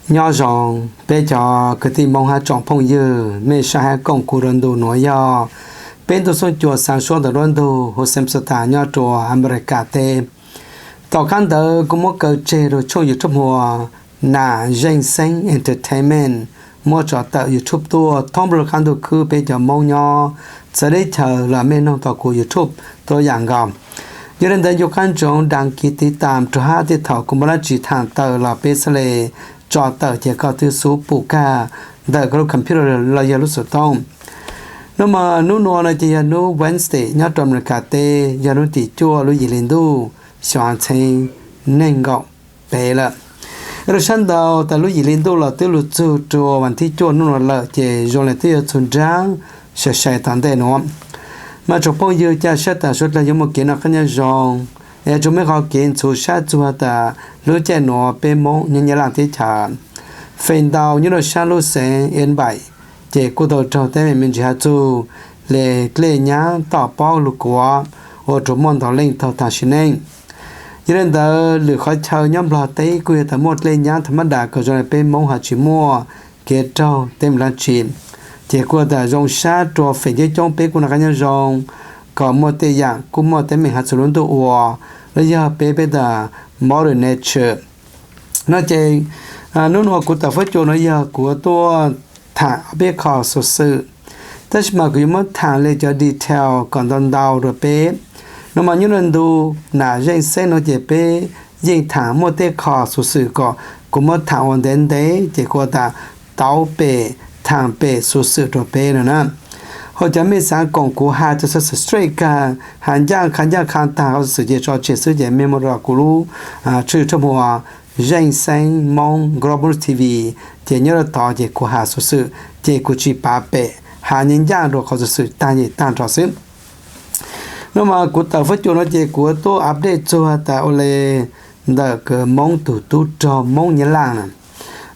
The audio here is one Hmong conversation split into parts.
Nyob zoo peb cov kwv tij Hmoob hab tsoom phooj ywg, mej saib hab koom kuv rua ntu nuav yog peb ntuj xyooj cua xaav suab ntawm duab ntug hu xeem xu tas nyob rua Amelikas teb. Tom qaab ntawd kuv muab kaw tseg rua tshooj YouTube hu ua Nam Zeej Xeeb Entertainment, muab tso tawm YouTube tuaj thoob nplua lug qaab ntuj khwb peb cov Hmoob nyob txawv deb chaws los mej noog tau kuv YouTube tuaj yaam nkaus. Yog le ntawd ncu qaab ntsoov đăng ký tiv tam rua hab tej thaum kuv muaj dlaab tsi thaam tawm los peb xaav le tso tawm ces koj twb xub pum kag ntawm koj lub computer los yog lub xov tooj. Nub mas nub nuav no ces yog nub Wednesday nyob rua Amelikas teb, yog nub tim cuaj lub yim hli ntuj xyoo txheeb neeg nkaum peb lawm. Rua sab ntau tas lub yim hli ntuj los twb lug txug rua vas thib cuaj nub nuav lawm ces zoo le twb yuav txug nraab sai sai tom ntej nuav. Mas tsoom phooj ywg ca sab tas suav dlawg yuav muaj kev noj qaab nyob zoo, es tsuas mej qhov kev ntxhuv sab txug tas lub caij nuav peb Moob nyob Nyab Laaj teb chaws, feem ntau nyob rua sab lub xeev Yên Bái, ces kuj tau raug teeb meem me ntsis has txug le dlej nyab tom pob lug kuav ua rua muaj ntau leej taug taag sim neej. Yog le ntawd lwm qhov chaw nyob Nplog teb kuj yog tas muaj dlej nyab tham mab das kom zoo le peb Moob has tsis muaj kev raug teeb meem dlaab tsi. Ces kuj tas zoo sab rua feem coob coob peb kuj noj qaab nyob zoo, kom muaj tej yaam kuj muaj teeb meem has txug lub ntuj ua, los yog peb peb tas mother nature. No ces nub nuav kuv tawm fuab cua nuav yog kuv tuaj thaam ob peb qho xuv xwm, tab sis mas kuv yuav muab thaam le cov detail kom ntau ntau rua peb. No mas nyob rua ntu Nam Zeej Xeeb no ces peb yeej thaam muaj tej qho xuv xwm kom kuv muab thaam ua ntev ntev ces kuv tas tauv pem thaam pem xuv xwm rua peb no na. Ho cov mej xaav koom kuv has cov xuv xwm straight kag, has ncaaj qha ncaaj qha taag qhov xuv xwm ces tso tseg xwb ces mej muab rua kuv lub tshooj YouTube hu ua Zeej Xeeb Moob Global T V, ces nyob rua tod ces kuv has xuv xwm ces kuv tsis pav pem, has ncaaj ncaaj rua qhov xuv xwm taag ces taag nrho xwb. No mas kuv tawm fuab cua no ces kuv tuaj update txug tas ua le ntawm kws Moob tug tub rog Moob Nyab Laaj na,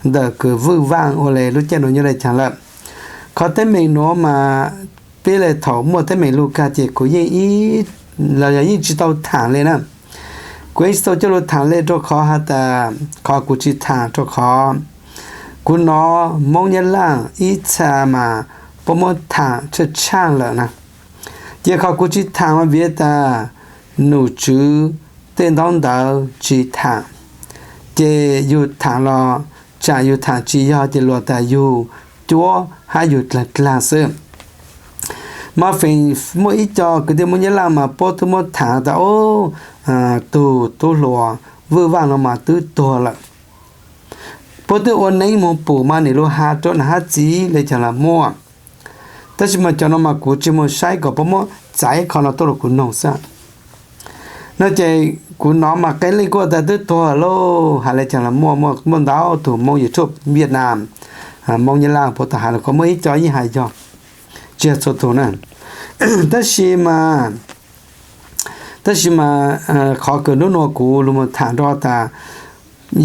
ntawm kws Vwj Vaaj ua le lub caij nuav nyob le caag lawm. Qhov teeb meem nuav mas peb le thaum muaj teeb meem lug kag ces kuv yeej, los yog yeej tsis tau thaam le na. Kuv yeej tsis tau coj lug thaam le rua qhov has tas qhov kuv tsis thaam rua qhov kuv nov Moob Nyab Laaj ib txha mas puab muab thaam tshaj tshaj lawm na. Ces qhov kuv tsis thaam mas vim tas num tswv tej ntaub ntawv tsis thaam, ces yug thaam los tsaam yug thaam tsis yog ces luas tas yug cuab hab yug dlaag dlaag xwb. Mas feem muaj ib co kwv tij Moob Nyab Laaj mas puab twb muab thaam tas ub, tug tub hluas Vwj Vaaj no mas twb tuag lawm. Puab twb ua neeb moog pum mas nim lug has rua nam hab txiv le caag los muaj. Tab sis mas cov no mas kuv tsis moog saib kom puab muab txais qhov no tuaj rua kuv noog xwb. No ces kuv nov mas qee leej kuj tas twb tuag lauj, has le caag los muaj, muaj ntau tug Moob YouTube Vietnam, Moob Nyab Laaj puab tas has los kuj muaj ib co yeej has yog, tsis yog txhua tug na. Tab sis mas, tab sis mas qhov kws nub nuav kuv lug moog thaam rua tas,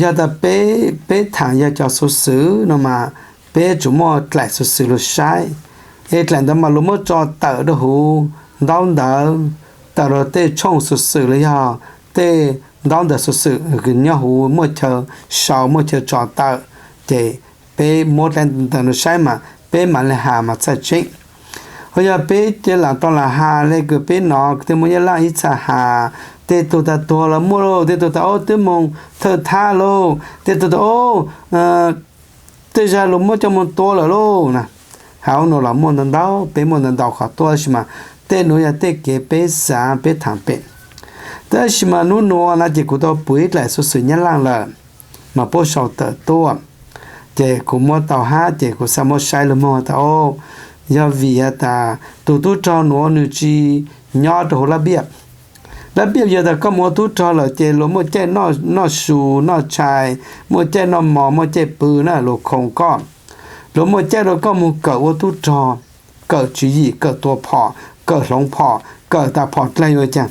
yog tas peb, peb thaam yog cov xuv xwm no mas peb tsuas muaj dlaim xuv xwm lug saib, es dlaim ntawd mas luas muab tso tawm rua huv ntaub ntawv, tawm rua tej tshooj xuv xwm los yog tej ntaub ntawv xuv xwm nyob huv muaj chaw sau muaj chaw tso tawm, ces peb muab dlaim ntawm nuav saib mas peb mam le has mas txhaj tseeb. Ho yog peb ca lam tau lam has le kws peb nov kwv tij Moob Nyab Laaj ib txha has, tej tug tas tuag los muaj lauj, tej tug tas ub twb moog thawj thab lauj, tej tug tas ub tej zag luas muab coj moog tua lawm lauj na. Has ub nuav los muaj ntau ntau, peb muaj ntau ntau qhov tuaj tab sis mas tej nuav yog tej kev peb xaav peb thaam pem. Tab sis mas nub nuav na ces kuv tau pum ib dlaim xuv xwm Nyab Laaj lawm, mas puab sau tawm tuaj, ces kuv muab tau hab ces kuv xaav muab saib lug moog tas ub, yog vim has tas tug tub rog nuav nwg tsis nyob rua huv lab npiaj. Lab npiaj yog tas koj moog ua tub rog lawm ces luas muaj caij noj su noj tshais, muaj caij noj mov muaj caij pw na, luas khoo koj. Luas muaj caij rua koj moog kawm ua tub rog, kawm tswv yim, kawm tua phom, kawm hloov phom, kawm tas phom dlaig ua caag.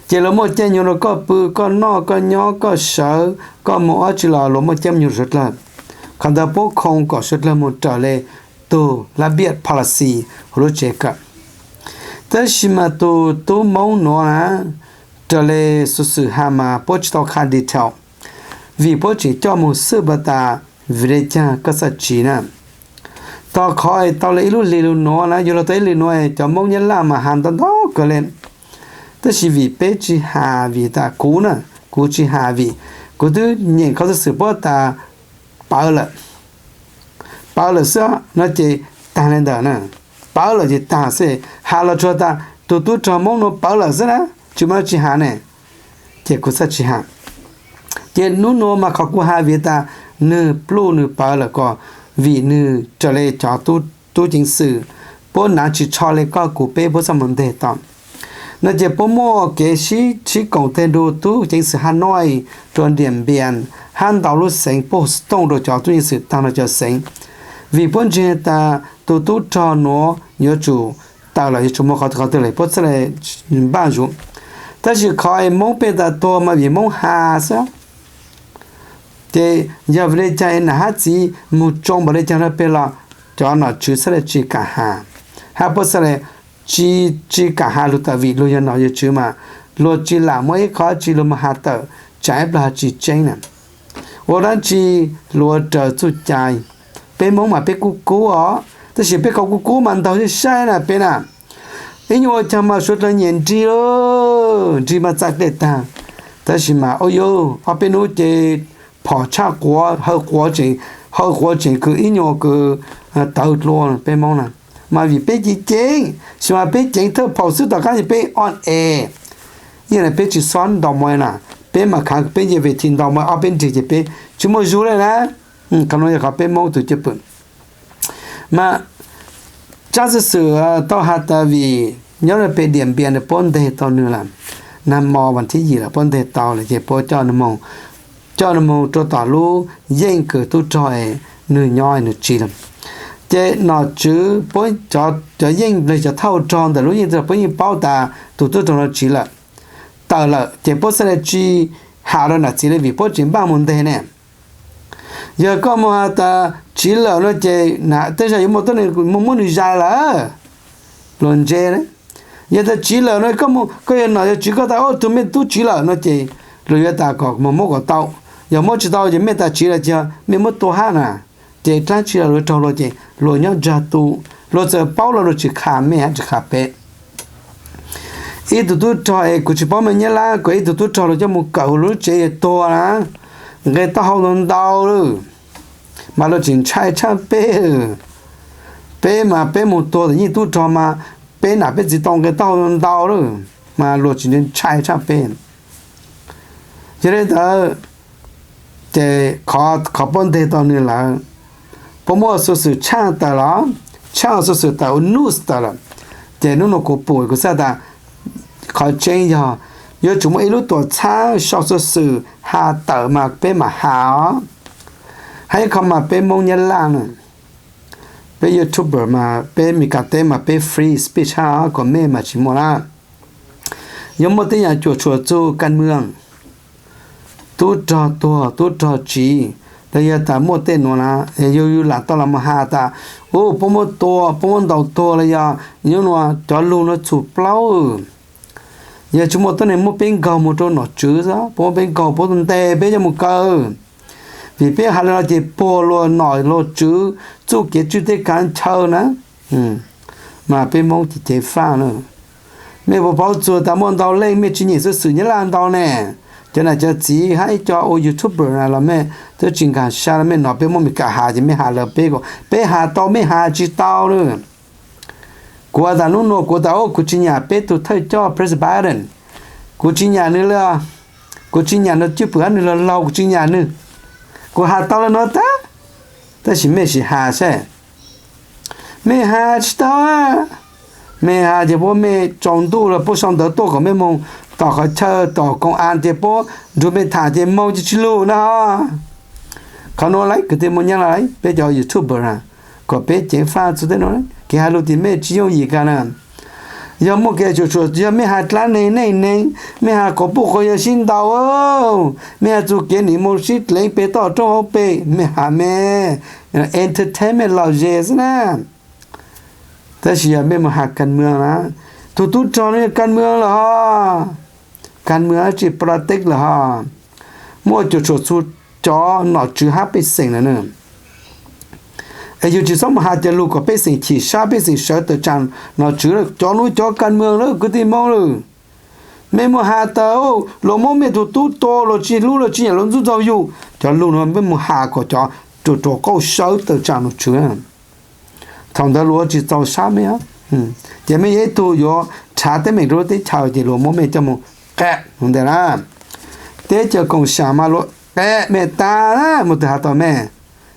Ces luas muaj caij nyuag rua koj pw, koj noj, koj nyob, koj sawv, koj moog ob tsi los luas muaj caij nyuag rua suav dlawg. Qhov ntawd puab khoo kom suav dlawg moog raws le tug lab npiaj policy huv lub tsev kawm. Tab sis mas tug tub Moob nuav na, raws le xuv xwm has mas puab tsis tau qha detail. vim puab tseem coj moog xwb puas tas vim le caag koj txhaj tsiv na. Tog qhov tau le ib lub hli lug nuav na, yug lug tau ib hli nuav cov Moob Nyab Laj mas has ntau ntau kawg le. Tab sis vim peb tsi has vim tas kuv na, kuv tsi has vim kuv twb nyeem qhov xwm puab tas pawv lawm, pawv lawm xwb no ces taag le ntawd na. Pawv lawm ces taag xwb, has los tsuas tas tug tub rog Moob nuav pawv lawm xwb na, tsi muaj dlaab tsi has ne, ces kuv txhaj tsi has. Ces nub nuav mas qhov kuv has vim tas nwg pluj nwg pawv lawm ko, vim nwg raws le cov tub ceev xwm puab nav tsi tsho le koj kuv peb puab txhaj moog nteg tau no. Ces puab muaj kev sib koom teg nrug tub ceev xwm Hanoi rua Diam Npias hab ntau lub xeev puag tooj rua cov tub ceev xwm taag rua cov xeev, vim puab ntseeg tas tug tub rog nuav yuav tsum tawm lawm, yuav tsum muaj qhov twg qhov twg lawm puab txhaj le npaaj zuj. Tab sis qhov es Moob peb tas tuag mas vim Moob has xwb. Ces yog vim le caag es nam hab txiv moog tsoo npaum le caag rua peg los cov nom tswv txhaj le tsi kam has, hab puab txhaj le tsi, tsi kam has lug tas vim luag yog nom yog tswv mas luag tsi lam muaj ib qho dlaab tsi luag moog has tawm tsaam ib plag has tsi tseeb na. Ua dlaab tsi luav raws txuj cai? Peb Moob mas peb kub kub os, tab sis peb qhov kub kub mas ntaug saib saib na peb na. Ib nyuag ua caag mas suav dlawg nyiam nrig, nrig mas txaij dlej taag. Tab sis mas ua yog ob peb nub ces phom tshaj quav, hawv quav tseem, hawv quav tseem kws ib nyuag kws tawv dlua peb Moob na. Mas vim peb ceev ceev, sis mas peb ceev thawj phaum xwb tom qaab ces peb on air. Yog le peb tsi xob ntaus mov na, peb mas khaav peb nce ves thi ntaus mov ob peb nrig ces peb tsi muaj zug le na. Qhov nuav yog qhov peb Moob tug cwj pwm. Mas tsab xov xwm tau has tas vim nyob rua peg Diam Npias nwg puab nteg tau nwg lawm, nag mo vas thib yim lawm puab nteg tau lawm ces puab coj nwg moog rua tom lub yeej kws tub rog es nwg nyob nwg tsiv lawm. Ces nom tswv puab, cov yeej le cov thauj rog ntawm lub yeej puab yeej paub tas tug tub rog nuav tsiv lawm, tawm lawm ces puab txhaj le tsi has rua nam txiv le vim puab tseem npaaj moog nteg ne. Yog koj moog has tas tsiv lawm no ces nam tej zag yuav muaj tuab neeg moog muab nwg zais lawm, luag ntse. Yog tas tsiv lawm no koj, koj yog nom yog tswv koj tas ua tug mej tub tsiv lawm no ces luag yuav tas kom moog muab kom tau. Yog muab tsi tau ces mej tas tsiv lawm ces mej muab tua hab na. Ces dlaab tsi los luag raug luag ces luag nyob ntsag tu, luag txawm paub los luag tsi qha mej hab tsi qha peb. Ib tug tub rog es kuv tsi paub mej Nyab Laj, kuv ib tug tub rog luag coj moog kawm lub tsev tuag na, nqe taub hau ntau ntau lawm, mas luag tseem ntshai tshaj peb. Peb mas peb moog tuag tas yeej tub rog mas peb nam peb txiv tau nqe taub hau ntau ntau lawm, mas luag tseem ntshai tshaj peb. Yog le ntawd ces qhov puab nteg tau nwg lawm, puab muaj xov xwm tshaaj tawm los, tshaaj xov xwm tawm ua news tawm lawm. Ces nub nua kuv pum kuv xaav tas qhov tseeb yog yuav tsum muaj ib lub tuam txhab sau xov xwm has tawm mas peb mam has os. Hab ib qho mas peb Moob Nyab Laj na, peb YouTuber mas peb Meskas teb mas peb free speech hab os, kom mej mas tsis muaj na. Yuav muaj tej yaam cuam tshuam txug kas mwam, tub rog tuag tub rog tsiv, los yog tas muaj tej nuav na, yug yug lam tau los mus has tas, u, puab muab tua, puab muab ntaus tuag los yog nub nua cov lug nuav txhum plaub. Yog tsi muaj tuab neeg muab peb nkaug mus rua nom tswv xwb, puab muab peb nkaug puab nteg peb coj mus kaw. Vim peb has le no ces puag luag nom luag tswv txuj kev tswj teb kav nchaw na. Mas peb Moob ces ceev faj na. Mej puas paub txug tas muaj ntau leej mej tsi nyeem xov xwm Nyab Laj ntau ne? Cov nam cov txiv hab ib co ua YouTuber na los mej twb tsi nkaag sa los mej nov peb muab Meskas has ces mej has lawm peb, peb has tau mej has tsi tau lawm. Kuv tas nub nua kuv tas u, kuv tsi nyam peb tug thawj coj President, kuv tsi nyam nwg le, kuv tsi nyam nwg cwj pwm hab nwg laug laug kuv tsi nyam nwg. Kuv has tau le nuav tag, tab sis mej sim has saib. Mej has tsi tau, mej has ces puab mej tsaus ntuj los puab sau ntawv tuaj kom mej moog tom qhov chaw tom koom as ces puab nrug mej tham ces moog ces tsi lug na. Qhov nuav lawm kwv tij Moob Nyab Laj, peb cov YouTuber na, kom peb ceev faj txug tej nuav, kev has lug tim mej tsi yooj yim kag na. Yog muaj kev cuam tshuam yog mej has dlaab neeg neej neeg, mej has quas puj quas yawg sib ntaus, mej has txug kev nim mus sib dleev peg toj roob hauv peg, mej has mej entertainment los ze xwb na. Tab sis yog mej mus has kas mwam na, tug tub rog nuav yog kas mwam lawm hos, kas mwam tsi pla teb lawm hos, muaj cuam tshuam txug cov nom tswv hab pej xeem lawm na. Es yug tsis xob mus has cov lug kom pej xeem chim sab, pej xeem sawv tawm tsaam nom tswv, cov nuav cov kas mwm lawm kwv tij Moob lawm. Mej mus has tas luag muab mej tug tub tua, luag tsi hlub, luag tsi nyiam, luag ntxub ntxaug yug, cov lug nuav mej mus has kom cov ruam ruam qauj sawv tawm tsaam nom tswv. Thaum ntawd luag tsis txaus sab mej, ces mej yog ib tug yuav rhav teeb meem rua lub teb chaws ces luag muab mej coj mus qe ntawd na. Teb chaws koom sam mas luag qe mej tas na, muaj tug has tau mej,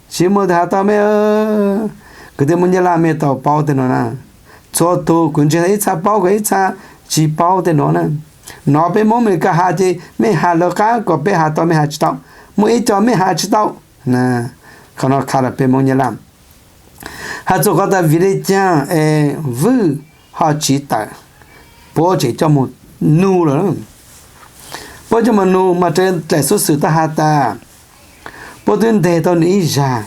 tsis muaj tug has tau mej. Kwv tij Moob Nyab Laj mej tau paub tej nuav na. Txhua tug kuv ntseeg ib txha paub, kuv ib txha tsis paub tej nuav na. Nov peb Moob Amelikas has ces mej has lawv qab kom peb has tau, mej has tsis tau. Muaj ib co mej has tsis tau. Qhov no qha rua peb Moob Nyab Laj. Has txug qhov tas vim le caag es Vwj ho tsiv tawm, puab tseem coj mus nug lawm. Puab coj mus nug mas raws dlaim xuv xwm tau has tas puab twb nteg tau nws ib zag.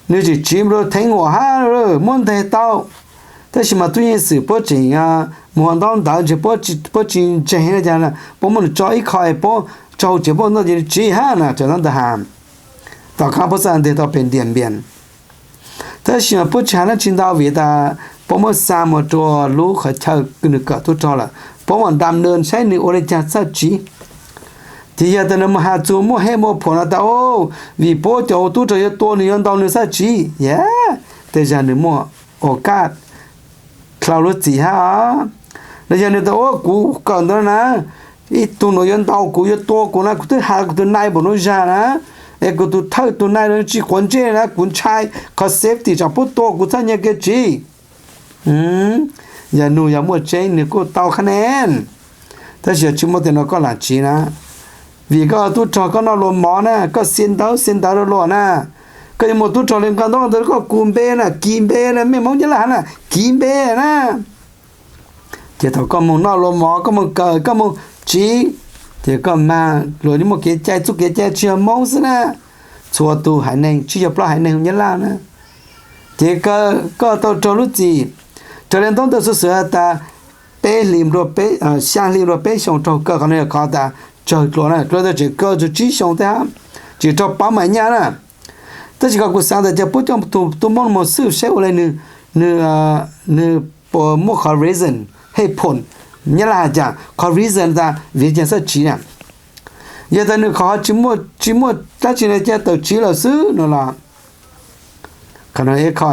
Nws tseem tsiv rua theeb uas hab muab nteg tau, tab sis mas tub ceev xwm puab tseem mus ua ntaub ntawv ntshe puab tsis ntseeg le caag, puab muab nws tso ib qho es puab tsaug tsev puab ntoj ces nws tsiv hab na, raws ntaub ntawv has. Tom qab puab xaav nteg tau pem Diam Npias, tab sis mas puab tsis has dlaab tsi ntau vim tas puab muab xa mus rua lub qhov chaw nws kawm tub rog lawm, puab mam dam nws saib nws ua le caag txhaj tsiv. Ces yog tas nws mus has txug muaj hej muaj phuam no tas, vim puab cov ua tub rog yuav tua nws yuav ntaus nws txhaj tsiv, yog tej zag nws muaj ua kaj dlhau lub txim hab. Los yog nws tas, ua kuv kawm ntawd na, ib tug nuav yuav ntaus kuv yuav tua kuv na, kuv twb has kuv tus nai npaum nuav zag na, es kuv tus thawj tus nai tsis quav ntsej na, kuv ntshai qhov safety tsam puab tua kuv txhaj nyiag kev tsiv. Yog nug yog muaj tseeb nws kuj tau qhab ne, tab sis yog tsis muaj tej no koj lam tsiv na. Vim koj tub rog koj noj luas mov na, koj xia ntawv xia ntawv rua luas na, koj yuav mus tub rog le nqa ntaub ntawv koj kis npe na, kis npe na, mej Moob Nyab Laj has na, kis npe na. Ces thaum koj mus noj luas mov, koj mus kawm, koj mus tsiv, ces koj mag luas muaj kev cai, txuj kev cai tsis yog Moob xwb na, txhua tus haiv neeg, tsib caug plaub haiv neeg Nyab Laj na. Ces koj tau raug lub txim, raws le ntaub ntawv xuv xwm has tas peb hli, xyaa hli rua peb xyoos raug kaw, qhov no yog qhov tas tsawg dlua na, dlua tas tseem kaw txug tsib xyoos teb hab, tseem raug paub mas nyaj na. Tab sis qhov kuv xaav tas cas puab coj tug tub Moob mus xwb saib ua le nws, nws puas muaj qhov reason, hej phoom, Nyab Laj has cas qhov reason tas vim le caag txhaj tsiv na. Yog tas nws qhov tsis muaj dlaab tsi le caag tawm tsiv lawm xwb no los, qhov no ib qho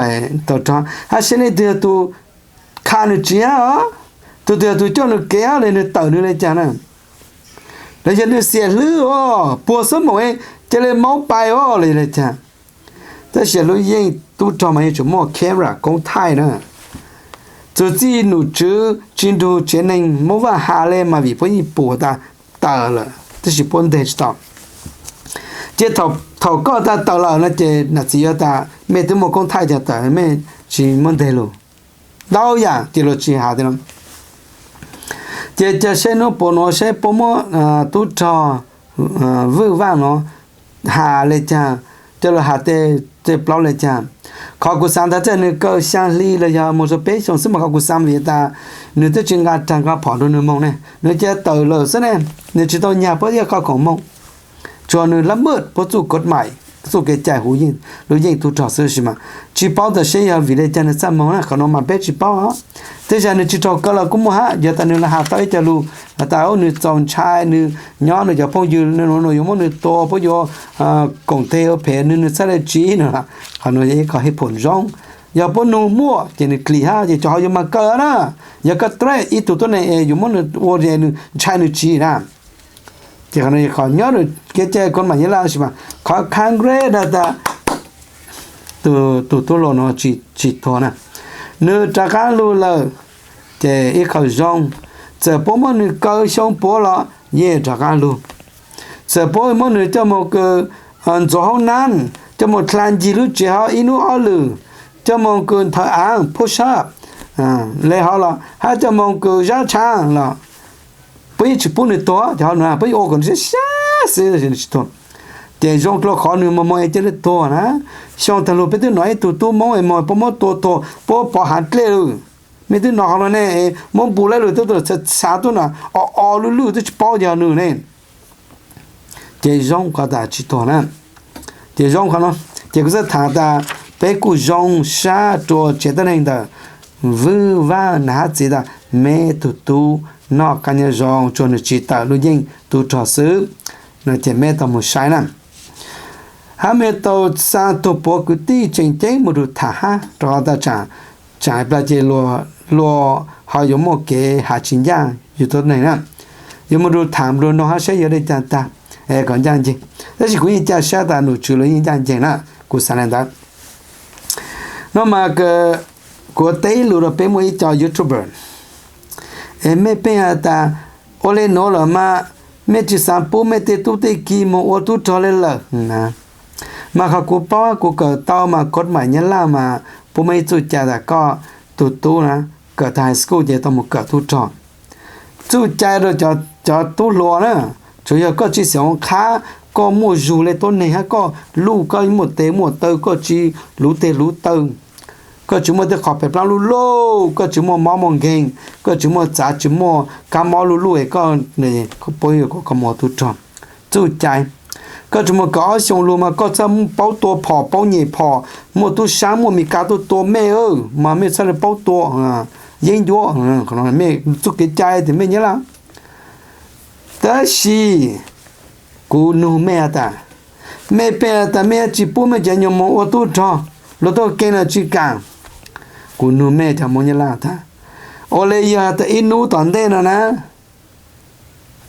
tau rog hab saib leej twg yog tus qha nws tsiv hab, tug twg yog tus coj nws kev hab le nws tawm nws le caag na. Los yog nws xiam hlwb os, puag xab moom ca le maub pais os los yog le caag. Tab sis lub yeej tub rog mas yeej tseem muaj camera koob thaij na. Txug txij nom tswv tsi nrug tsev neeg Moob Vaj has le mas vim puab yeej pum tas tawm lawm tab sis puab nteg tsis tau. Ces thaum koj tas tawm lawm no ces nam txiv yuav tas mej twb muaj koob thaij caag tawm, mej tsis muab nteg lug. Ntau yam ces luag tsis has li no. Ces ca saib nub puas nuav saib puab muab tub rog Vwj Vaj nuav has le caag, coj lug has tej plaub le caag. Qhov kuv xaav tas txawm nws kaw xyaa hli los yog moog rua peb xyoos xwb mas qhov kuv xaav vim tas nws twb tsis nqa rag nqa phom nrug nws moog ne, nws ca tawm lawm xwb ne, nws tsis tau nyag puab ib qho khoom moog. Tsuas nws lab maj puab txuj kod mais, txuj kev cai huv yeej, lub yeej tub rog xwb sis mas tsis paub tas seb yog vim le caag nws txaj moog na, qhov nuav mas peb tsis paub. Tej zag nws tsis raug kaw los kuj muaj hab, yog tas nws los has tau ib co lug has tas nws txaus ntshai, nws nyob nws cov phooj ywg nws yuav muab nws tua, puab yuav koom teg ua phem nws, nws txhaj le tsiv no. Qhov nuav yog ib qho hej phoom zoo. Yog puab nug muaj ces nws klim hab ces cov ho yuav mas kaw na. Yog koj threat ib tug tuab neeg es yuav muab nws ua le nws ntshai nws tsiv na. Ces qhov no yog qhov nyob nws kev cai kod mais Nyab Laj sis mas qhov Congress has tas tug tub hluas nuav tsis tuag na, nws rov qaab lug lawm. Ces ib qho zoo, txawm puab muab nws kaw xyoo puav los yeej rov qaab lug. Txawm puab muab nws coj moog kws ntxuav hoob nab, coj moog dlha ncig lub tsev hov ib nub ob lwm, coj moog kws nthawv aav push up le hov los hab coj moog kws zab tshaav los puab yeej tsis pub nws tuag. Cov ho nua puab yeej ua kom nws sab sab xwb tsis tuag. Ces zoo dlua qhov nws moog moog es ca le tuag na. Xyoo taag lug peb twb nov ib tug tub Moob es moog puab muab tua tuag puab pov hav dlej lawm. Mej twb nov qhov no ne, muab npu lawm lug tub tub txhav tub na, o o lwj lwj twb tsis paub yog nws ne. Ces zoo qhov tas tsis tuag na. Ces zoo qhov no, ces kuv txhaj tham tas peb kuj zoo sab rua tsev tuab neeg ntawm Vwj Vaj Nag Hab Txiv tas meb tug tub noj qab nyob zoo tsuas nws tsis tawm lub yeej tub rog xwb. No ces meb tau mus saib na, hab meb tau xa tug puav kwv tij tseem ceeb mus rau tham hab rov qab tas tsaam, tsaam plawg ces luag ho yuav muaj kev has tsis ncaj yug tuab neeg na. Yuav mus rau tham rau noog hab saib yuav le caag tag, kom ncaj nceeg. Tab sis kuv yeej ca sab tas nom tswv lug yeej ncaj nceeg na, kuv xaav le ntawd. No mas kuv teb ib lus rau peb muaj ib co YouTuber es mej pheej has tas ua le nuav lawm mas mej tsis xaav pub mej tej tub tej ki moog ua tub rog le lawm na. Mas qhov kuv paub kuv kawm tau mas kov maim Nyab Laj mas puab muaj ib txuj cai tas koj tug tub na kawm tag high school ces tau mus kawm tub rog. Txuj cai rau cov tub hluas na, tsuav yog koj tsis xav qhab, koj muaj zug le tuab neeg hab koj luj, koj muaj tes muaj taw, koj tsis luv tes luv taw, koj tsis muaj tej qhov pes plaab luj luj, koj tsis muaj mob muaj nkeeg, koj tsis muaj txav tsis muaj kab mob luj luj es koj puab yuav kom koj mus ua tub rog. Txuj cai, koj tsis muaj kawm ob xyoo lug mas koj txhaj paub tua phom paub nyem phom, muaj tub sab muaj Mes Kas tuaj tua mej mas mej txhaj le paub tua yeeb ncuab. Mej txuj kev cai tias mej Nyab Laj. Tab sis kuv nug mej has tas, mej pheej has tas mej yuav tsis pub mej cov nyuas moog ua tub rog, luag tuaj ke no tsis kam. Kuv nug mej cov Moob Nyab Laj tas, ua le yog has tas ib nub tom ntej no na,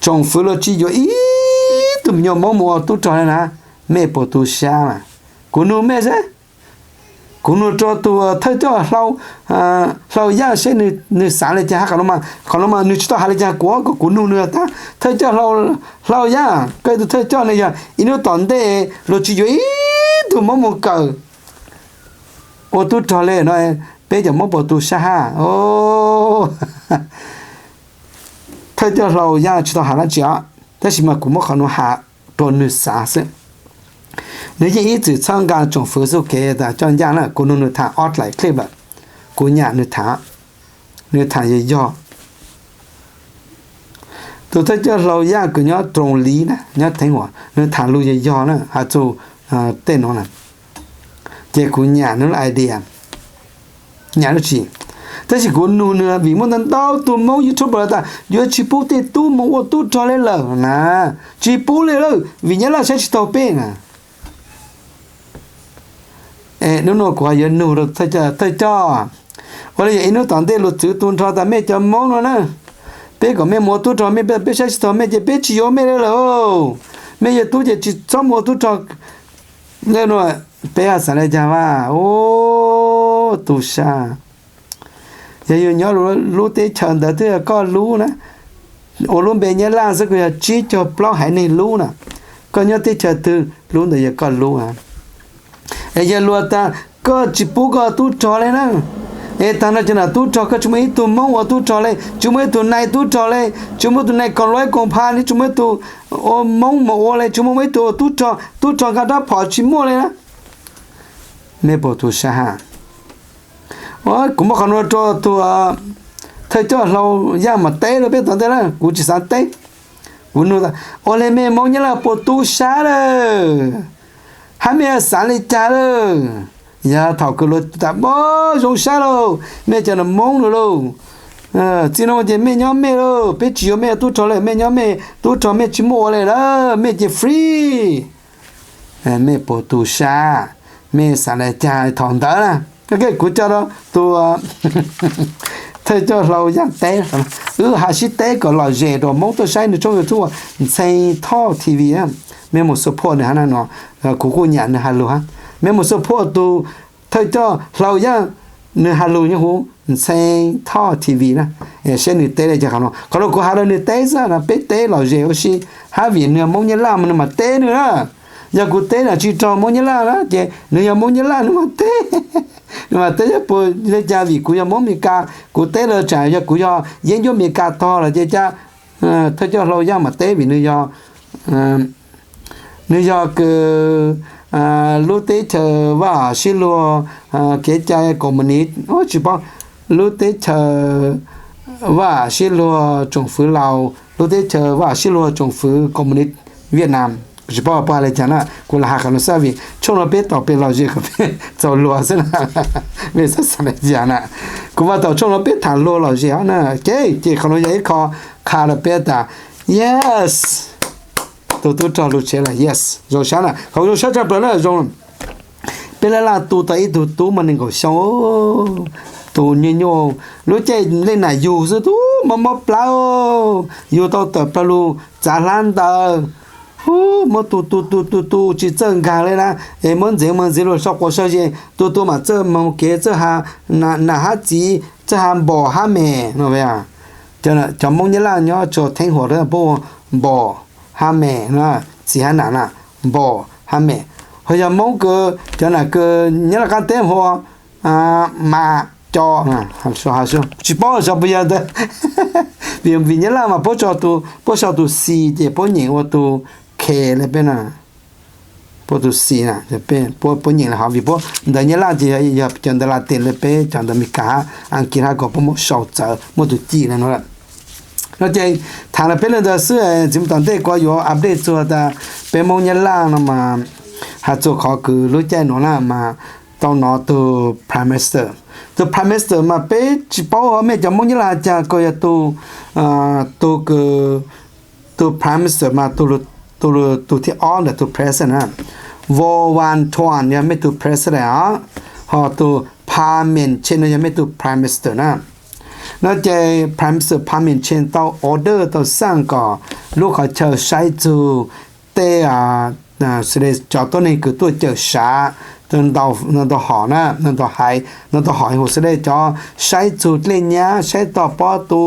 tsoom fwv luag tsis yuav ib tug me nyuam Moob moog ua tub rog le na, mej puas tu sab mas? Kuv nug mej seb. Kuv nug rua tug thawj coj Hlau Yaj seb nwg xaav le caag hab qhov nuav mas, qhov nuav mas nwg tsis tau has le caag kuv, kom kuv nug nwg tas thawj coj Hlau Yaj, koj yog tug thawj coj ne, yog ib nub tom ntej luag tsis yuav ib tug Moob moog kawm ua tub rog le no, peb cov Moob puas tu sab hab? Thawj coj Hlau Yaj tsis tau has dlaab tsi os, tab sis mas kuv muab qhov nuav has rua nwg xaav xwb. Nwg yeej ib txwm txhawb nqa tsoom fwv txuj kev tas coj ncaj na, kuv nug nwg tham ob dlaim clip lawm, kuv nyam nwg tham, nwg tham yog yog. Tug thawj coj Hlau Yaj kws nyob Roos Liv na, nyob Theeb Huam, nwg tham lug yog yog na has txug tej nuav na, ces kuv nyam nwg idea, nyam dlaab tsi. Tab sis kuv nug nwg vim muaj ntau ntau tug Moob YouTuber tas yuav tsis pub tej tub moog ua tub rog le lawm na, tsis pub le lawm vim Nyab Laj saib tsis taug peb na. Es nub nua kuv ho yuav nug rua thawj coj, ua le yog ib nub tom ntej luag txwv tu nrho tas mej cov Moob nuav na, peb kom mej moog ua tub rog mej, peb saib tsis taug mej ces peb tsis yuav mej le lawm. Mej yog tub ces tsis txhob moog ua tub rog le nuav. Peb ho xaav le caag mas? Ub, tu sab. Yog yug nyob lub teb chaws ntawd twb yog koj lub na, ua lub npe Nyab Laj xwb kuj yog tsib caug plaub haiv neeg lub na, koj nyob teb chaws twg lub ntawd yog koj lub na. Es yog luag tas koj tsis pub koj tub rog le na, es taag nrho cov nam tub rog koj tsis muaj ib tug Moob ua tub rog le, tsis muaj ib tug nai tub rog le, tsis muaj ib tug nai koom luab koom pha le, tsis muaj ib tug ua Moob moog ua le, tsis muaj ib tug ua tub rog, tub rog nqa rab phom tsis muaj le na. Mej puas tu sab hab? Kuv muab qhov nuav rua tug thawj coj Hlau Yaj mas teb rua peb tom ntej na, kuv tsis xaav teb. Kuv nug tas ua le mej Moob Nyab Laj puas tu sab lawm, hab mej xaav le caag lawm? Yog thaum kws luag tas pab zoo sab lauj, mej cov nam Moob lug lauj, txij nuav ces mej nyob mej lauj, peb tsis yuav mej tub rog le, mej nyob mej tub rog, mej tsis muaj ua le lawm, mej ces free. Mej puas tu sab? Mej xaav le caag thaum ntawd na? Kuv coj rua tug thawj coj Hlau Yaj teb, wb has sib teb kom lom zem rua Moob tuaj saib nwg tshooj YouTube Ntxhee Thoj T V. Mej mus support nwg hab na no, kuv kuj nyam nwg has lug hab. Mej mus support tug thawj coj Hlau Yaj, nwg has lug nyob huv Ntxhee Thoj T V na, saib nwg teb le caag qhov nuav. Qhov nuav kuv has rua nwg teb xwb na, peb teb lom zem ua si, hab vim nwg yog Moob Nyab Laj mas nwg mam teb nwg na. Yog kuv teb na tsis raug Moob Nyab Laj na, ces nwg yog Moob Nyab Laj nwg mam teb. Nwg mam teb yog puas le caag vim kuv yog Moob Mes Kas, kuv teb lawm tsaam yog kuv yog yeeb ncuab Mes Kas tog lawm ces ca, thawj coj Hlau Yaj mam teb vim nwg yog, nwg yog kws lub teb chaws Vaj Sib Luag kev cai koos mus nis, tsis paub, lub teb chaws Vaj Sib Luag tsoom fwv Laus, lub teb chaws Vaj Sib Luag tsoom fwv koos mus nis Viaj Nam. Tsis paub puas hais li cas na, kuv lam hais qhov no xwb vim tshooj no peb tau peb lom zem kom peb txaus luag xwb na. Peb xav xav li cas na, kuv mas tau tshooj no peb tham luag lom zem na. Ces ces qhov no yog ib qho qha rau peb tas, yes, tus tub raug lus tsev lawm, yes, zoo sab na, qhov zoo sab tshaj plaws na, zoo. Peb laj laj tu tau ib tug tub muaj nees nkaum xyoo, tus nyuaj nyuaj, lub caij leej nam yug xwb, tub mob mob plawv, yug tau tawm plaws lug txav hlab ntawd, muab tu tu tu tu tu tsis txawj nkag li na, es muab ntxiv mus ntxiv lug sau quas sau zes, tu tu mam txawj moog kev, txawj has nam hab txiv, txawj has npom hab mem no. Cov Moob Nyab Laj nyob tsua Theej Huam puab hu npom hab mem na, txiv hab nam na, npom hab mem. Ho yog Moob kws cov nam kws Nyab Laj qaab teb hu mas co, tsis paub xyov puas yog ntawd. Vim Nyab Laj mas puab sau tus C ces puab nyeem ua tus K li peb na. Puab tus C na, puab nyeem li hov vim puab ntawv Nyab Laj ces yog cov ntawv Latin li peb cov ntawv Amelikas hab Askiv hab kom puab muab sau txawv muaj tus cim li no lawm. No ces tham rau peb li ntawd xwb, txiv mus tom ntej kuv yuav update txug tas peb Moob Nyab Laj no mas has txug qhov kws lub caij nuav na mas tau nov tug Prime Minister. Tug Prime Minister mas peb tsis paub hov mej cov Moob Nyab Laj has cas, kws yog tug, tug kws, tug Prime Minister mas tug thib ob ntawm tug President na. Vo Van Thuan yog mej tug President os, ho tug Pham Min Chinh no yog mej tug Prime Minister na. No ces Prime Minister Pham Min Chinh tau order tau xaj kom lub qhov chaw saib txug tej cov tuab neeg kws tuaj cawm sav ntau hom na, ntau haiv, ntau hom hu xwb le cov saib txug dlej nyab, saib toj pob tu,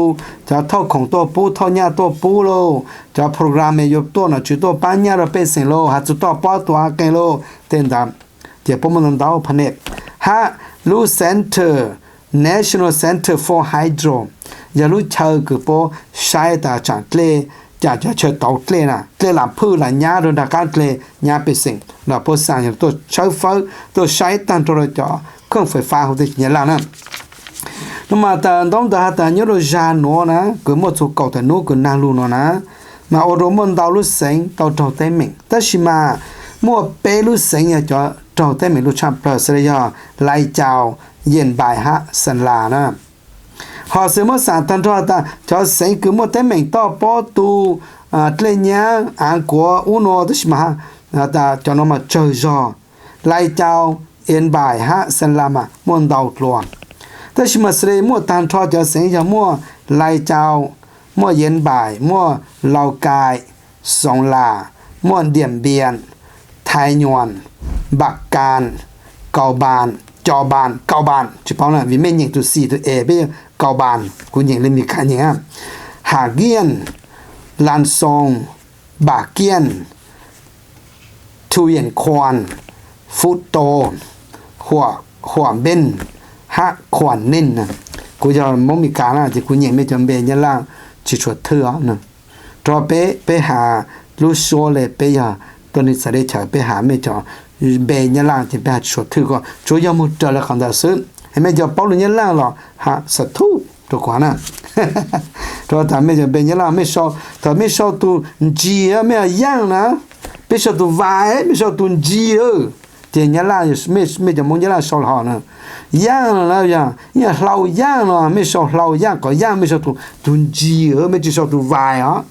cov thauj khoom tuaj pub, thauj nyaj tuaj pub lauj, cov program yuav tuaj nom tswv tuaj pab nyaj rau pej xeem lauj, has txug toj pob tu a qe lauj, tej ntawd. Ces puab muaj ntau ntau pha nej hab lub Center, National Center for Hydro, yog lub chaw kws puab saib tas tsaam dlej, cas cov chaw tauv dlej na, dlej lam phwj lam nyab rau nraag qaab dlej nyab pej xeem los puab xaa yog tuaj tshawb fawb tuaj saib taag nrho rau cov khooj fais fab huv teb chaws Nyab Laj na. No mas tas ntaub ntawv has tas nyob rau zag nuav na, kws muaj txug kaum tawm nub kws naag lug nuav na, mas ua rua muaj ntau lub xeev tau raug teeb meem, tab sis mas muaj peb lub xeev yog cov raug teeb meem lug tshaj plawg xwb le yog Lai Cau, Yej Npais hab Xeem Las na. Ho xwb muab xaam taag nrho tas cov xeev kws muaj teeb meem toj pob tu, dlej nyab, aav kuav ub nuav tab sis mas cov nuav mas tsawg zog, Lai Cau, Yej Npais hab Xeem Las mas muaj ntau dlua. Tab sis mas xwb le muaj taag nrho cov xeev yog muaj Lai Cau, muaj Yej Npais, muaj Lau Kais, Xoov Las, muaj Diam Npias, Thais Nyuas, Npam Kas, Kau Npas, Cau Npas, Kau Npas, tsis paub na vim mej nyeem tug xi tug e peb Kau Npas, kuv nyeem le Mis Kas nyeem, Has Kias, Las Xoos, Npam Kias, Thu Yej Khuas, Fuv Tos, Huam Npeej, hab Khuam Neej. Kuv yog Moob Mis Kas na ces kuv nyeem mej cov npe Nyab Laj tsis tshua thwj os. Rua peb, peb has lub suab le peb yog tuab neeg txawv teb chaws peb has mej cov npe Nyab Laj ces peb has tsis tshua thwj ko, tsuav yog moog raws le qhov ntawd xwb. Es mej cov paub lug Nyab Laj los has xav thuj rua kuv na. Rua tas mej cov npe Nyab Laj mej sau, thaum mej sau tug G mej yog Yaaj na, peb sau tug Y mej sau tug G lawm, ces Nyab Laj, mej cov Moob Nyab Laj sau hov na, Yaaj na, yog Hlau Yaaj no mej sau Hlau Yaaj, qhov Yaaj mej sau tug G, mej tsis sau tug Y os.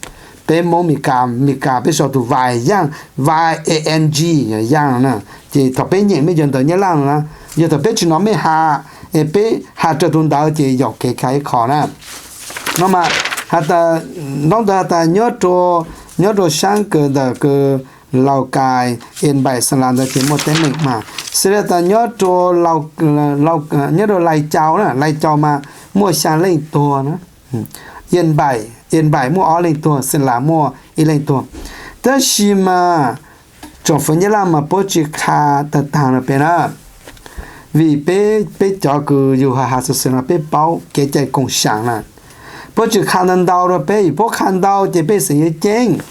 Peb Moob Mis Kas, Mis Kas peb sau tug Y, Yaaj, Y A N G, Yaaj na. Ces thaum peb nyeem mej cov ntawv Nyab Laj no na, yog thaum peb tsis nov mej has, es peb has raws tug ntawv ces yaum kev kag ib qho na. No mas has tas, ntaub ntawv has tas nyob rua saab kws ntawm kws Lau Kais, Yej Npais, Xeem Las ntawd ces muaj teeb meem mas xwb le tas nyob rua, nyob rua Lai Cau na, Lai Cau mas muaj xyaa leej tuag na, Yej Npais, Yej Npais muaj ob leej tuag, Xeem Las muaj ib leej tuag. Tab sis mas tsoom fwv Nyab Laj mas puab tsis qha taag taag rua peb na, vim peb, peb cov kws yug has has xwm xwm no peb paub kev cai koom saam na, puab tsis qha ntau ntau rua peb, vim puab qha ntau ces pej xeem yuav ceeb,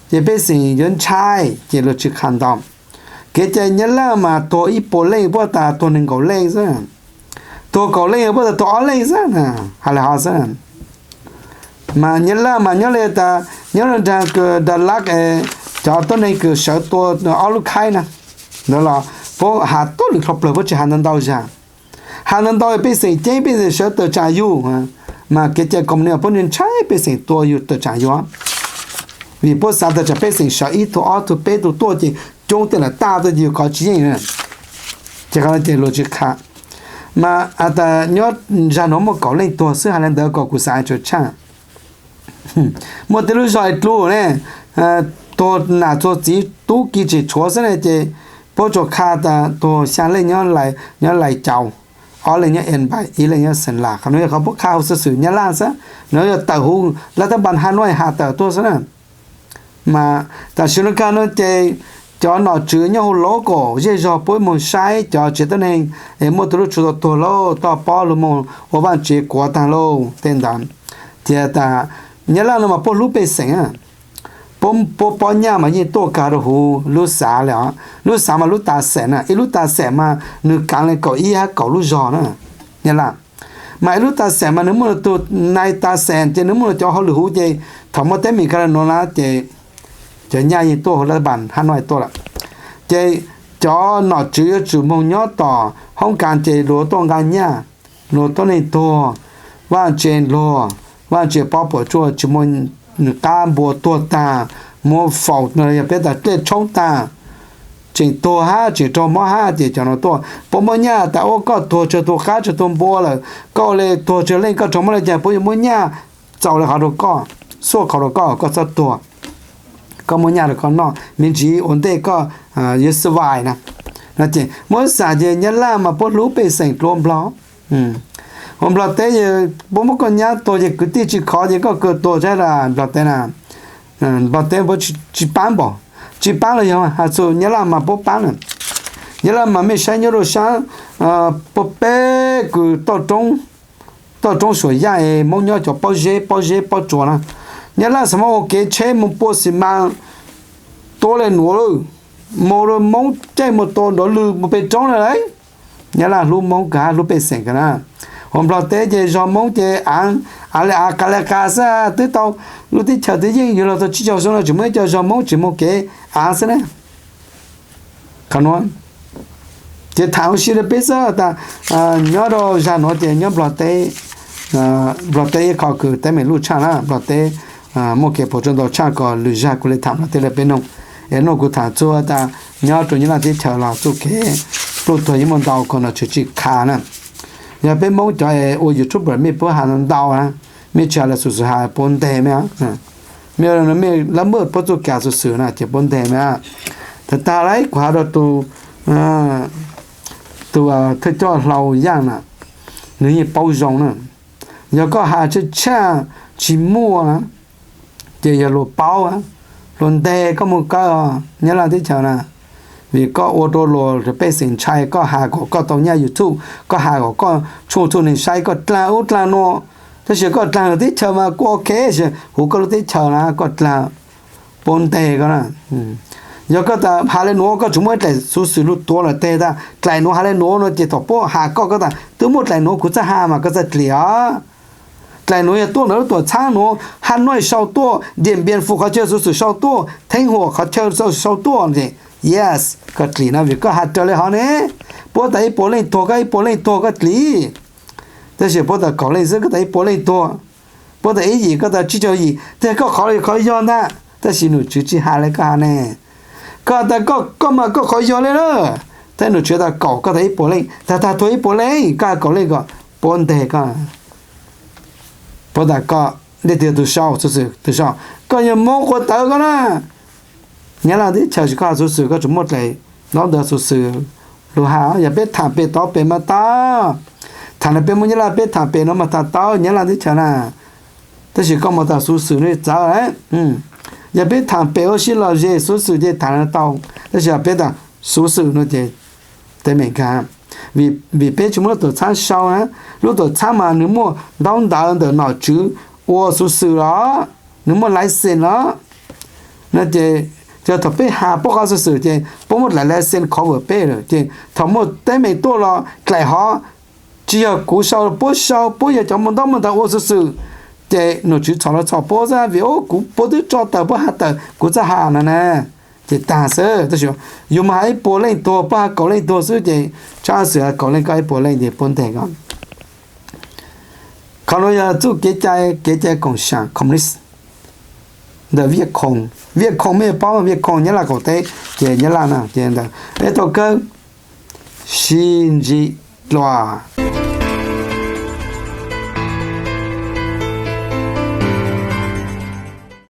ces pej xeem yuav ntshai, ces luag tsis qha ntau. Kev cai Nyab Laj mas tuag ib puas leej puab tas tuag nees nkaum leej xwb, tuag kaum leej puab tas tuag ob leej xwb, has le hov xwb. Mas Nyab Laj mas nyob le tas nyob rua nraag kws Dak Lak es cov tuab neeg kws sawv tua ob lub khaib na, ntawd los puab has tuab lwm hlo plawg, puab tsi has ntau ntau zag. Has ntau ntau pej xeem ceeb, pej xeem sawv tawm tsaam yug, mas kev cai koom ni puab ntshai pej xeem tua yug tawm tsaam yug, vim puab xav tas tsam pej xeem sawv ib tug ob tug peb tug tuaj ces coob tej lam taj tuaj ces yug kov tsi yeej. Ces qhov no ces luag tsi qha. Mas has tas nyob zag nuav muaj kaum leej tuag xwb, has le ntawd kom kuv xav tshaj. Muaj tej lub zog dlua ne, tuag nam tuag txiv tub ki tseem tshuav xwb ne, ces puab tsuas qha tas tuag xya leej nyob Lai Cau, ob leej nyob Npais, ib leej nyob Xeem Las. Qhov no yog qhov puab qha huv xuv xwm Nyab Laj xwb, no yog tawm huv lab thab npas Hanoi has tawm tuaj xwb na. Mas tam sim no kag no ces cov nom tswv nyob huv local zej zog puab moog saib cov tsev tuab neeg es muaj tug lub tshua tau tuag lauj, toj pob lug moog ua vaaj tsev kuav taag lauj tej ntawd. Ces tas Nyab Laj no mas puab hlub pej xeem, puab pob nyaj mas yeej tuaj kag rua huv lub xav le os. Lub xav mas lub tas xeem na, ib lub tas xeem mas nwg kaav le kaum ib hab kaum lub zog na. Nyab Laj mas ib lub tas xeem mas nwg muaj tug nai tas xeem ces nwg muaj cov hauj lwm huv ces thaum muaj teeb meem kag le nuav na ces cov nyaj yeej tuaj huv lab npas Hanoi tuaj lawm. Ces cov nom tswv yuav tsum moog nyob tom hoob kas ces luag tuaj nqaa nyaj, luag tuab neeg tuag, vaaj tsev luag, vaaj tsev pob puam tsuaj tsi muaj, nws qab npua tuag taag, muab faus no yog peb tas dlej tshoob taag, tseem tuag hab tseem raug mob hab ces cov no tuaj. Puab muab nyaj tas ua koj tuag tsawg tug qab tsawg tug npua lawm, koj ua le tuag tsawg leej koj raug mob le caag puab yuav muab nyaj txaus le qhov rua koj, xuaj qhov rua koj, koj txhob tuag, koj muaj nyaj rua koj noj me ntsis ua ntej koj yuav survive na. Ces muab xav ces Nyab Laj mas puab hlub pej xeem dlua nplog. Ua nplog teb puab muab koj nyab tuag ces kwv tij tsi khov ces koj kawg tuag saib las nplog teb na. Nplog teb puab tsi paab npaum, tsi paab los yog has txug Nyab Laj mas puab paab na. Nyab Laj mas mej saib nyob rua sab puab peb kws toj roob Suam Yaj es Moob nyob cov pob zeb pob zeb pob tsuas na. Nyab Laj xav muab ua kev tsheb moog pua xi mas tua le nuav lawm, moog rua Moob caij moog tua nrov lwg moog pem roob le. Nyab Laj hlub Moob kawg hab hlub pej xeem kawg na. Ua nplog teb ces zog Moob ces av, av le av qa le qa xwb, twb tau lub teb chaws twb yeej yuav luag tau tsib caug xyoo no tseem muaj ib co zog Moob tseem moog kev av xwb ne. Qhov nuav ces tham ua si rua peb xwb tas nyob rau zag nuav ces nyob nplog teb, nplog teb ib qho kws teeb meem luj tshaj na, nplog teb muaj kev puas tsuaj ntau tshaj kom lwm zag kuv le tham nplog teb rua peb noog. Es nuav kuv tham txug tas nyob rua Nyab Laj teb chaws los txuj kev pluj tuag yeej muaj ntau kom nom tswv tsi qha na. Yog peb Moob cov es ua YouTuber mej puab has ntau na, mej tsi has le xuv xwm has puab nteg mej, mej lab muaj puab txuj kev xuv xwm na ces puab nteg mej. Tag tag le kuv has rua tus thawj coj Hlau Yaj na, nws yeej paub zoo na. Yog koj has tshaj tshaj tsi muaj ces yog luag paub, luag nteg koj moog kawg Nyab Laj teb chaws na. Vim koj ua rua luag pej xeem ntshai, koj has kom koj tau nyaj YouTube, koj has kom koj tshuaj txhua neeg saib, koj dlaag ub dlaag nuav. Tab sis koj dlaag lwm teb chaws mas kuj ok, huv koj lub teb chaws na koj dlaag puab nteg koj na. Yog koj tas has le nuav koj tseem muaj dlaim xuv xwm lug tuav lawm teg tas dlaim nuav has le nuav no ces thaum puab has koj koj tas twb muaj dlaim nuav kuv txhaj has mas koj txhaj dlim os. Dlaim nuav yog tuaj ntawm lub tuam txhab nuav, Hanoi sau tuaj, Diam Npias Fus qhov chaw xuv xwm sau tuaj, Theeb Huam qhov chaw sau tuaj ces yes koj dlim no vim koj has raws le hov ne. Puab tas ib puas leej tuag koj ib puas leej tuag koj dlim. Tab sis puab tas kaum leej xwb koj tas ib puas leej tuag. Puab tas ib yim koj tas tsib caug yim, tej koj qhov los yog qhov yog ntag tab sis nom tswv tsi has le koj has ne. Koj tas koj mas koj qhov yog le na. Tab nom tswv tas kaum koj tas ib puas leej, tag tag tuag ib puas leej koj has kaum leej kom puab nteg koj. Puab tas koj leej twg yog tus sau xuv xwm, tus sau, koj yog Moob quav tawv koj na. Nyab Laj teb chaws tsis koj has xuv xwm koj tseem muaj dlaim ntaub ntawv xuv xwm lug has. Yog peb tham pem tod pem mas tau, tham no peb Moob Nyab Laj peb tham pem no mas tham tau Nyab Laj teb chaws na. Tab sis koj mus tas xuv xwm no txawv. Yog peb tham pem ua si lom zem xuv xwm ces tham no tau, tab sis yog peb tas xuv xwm no ces teeb meem kag, vim peb tsis muaj lub tuam txhab sau na. Lub tuam txhab mas nws muaj ntaub ntawv ntawm nom tswv ua xuv xwm los, nws muaj license los. No ces yog thaum peb has puab qhov xuv xwm ces puab muab dlaim license cover peb lawm ces thaum muaj teeb meem tuaj los dlaim hov, tsis yog kuv sau puab sau, puab yog cov muaj ntaub muaj ntawv ua xuv xwm. ces nom tswv txhom los txhom puab xwb, vim ub kuv, puab twb tso tawm puab has tawm kuv txhaj has no na, ces tag xwb. Tab sis yus mas has ib puas leej tuag, puab has kaum leej tuag xwb ces tshab xwm has kaum leej koj ib puas leej ces puab nteg ko. Qhov nuav yog txuj kev cai, kev cai koom sam communist ntawm Viaj Khoom. Viaj Khoom mej paub Viaj Khoom Nyab Laj qaum teb ces Nyab Laj na ces ntawm ib tug kawg Xi Ntsij Dlua